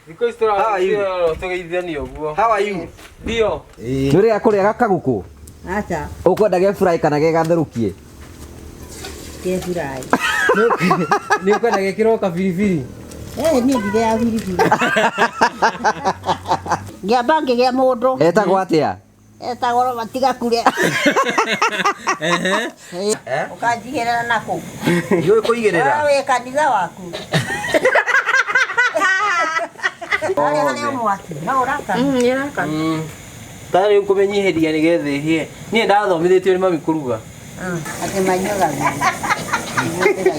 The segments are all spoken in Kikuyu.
Thikũ ici How are you? tũgeithania ũguo. How are you? Ndio. Nĩ ũrĩa kũrĩa gakagũkũ? Aca, Ũkwenda ge fry kana ge gatherũkie? ke fry. Nĩ ũkwenda gekĩrwo kabiribiri? Eh, niĩ ndirĩaga biribiri. Ngĩamba ngĩgĩa mũndũ Etagwo atĩa? etagwo Robert Gakure. Ũkanjigĩrĩra nakũ? Ndiũĩ kũigĩrĩra. Wewe wĩ kanitha waku. Harĩa harĩ mwaki, no ũrakana. Ta rĩu kũmĩnyihĩria nĩgetha ĩhĩe. Niĩ ndathomithĩtio nĩ mami kũruga. Atĩ manyuaga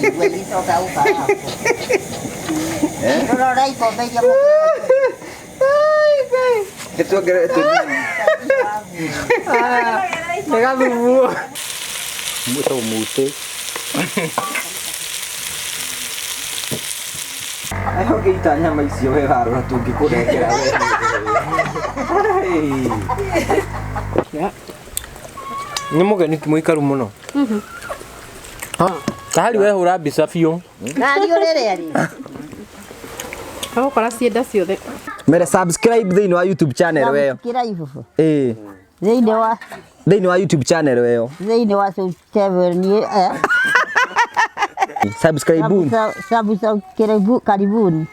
igua igĩcoka gũkarangwo. Rora ikombe iria Nĩtuongerere tũnini. Nĩ gathubu. Mwĩtagwo mũtĩ. Aya ũngĩita nyama icio we warora tũngĩkũnengera we. Nĩ mũgeni mũikaru mũno. Kahari wehũra mbica biũ. Nariũ rĩrĩa rĩ. Agũkora cienda ciothe. Mere subscribe thĩinĩ wa YouTube channel weyo. Subscribe. Ĩĩ. Thĩinĩ wa Thĩinĩ wa YouTube channel weyo. Thĩinĩ wa subscribe ni Subscribe. Sabu karibuni.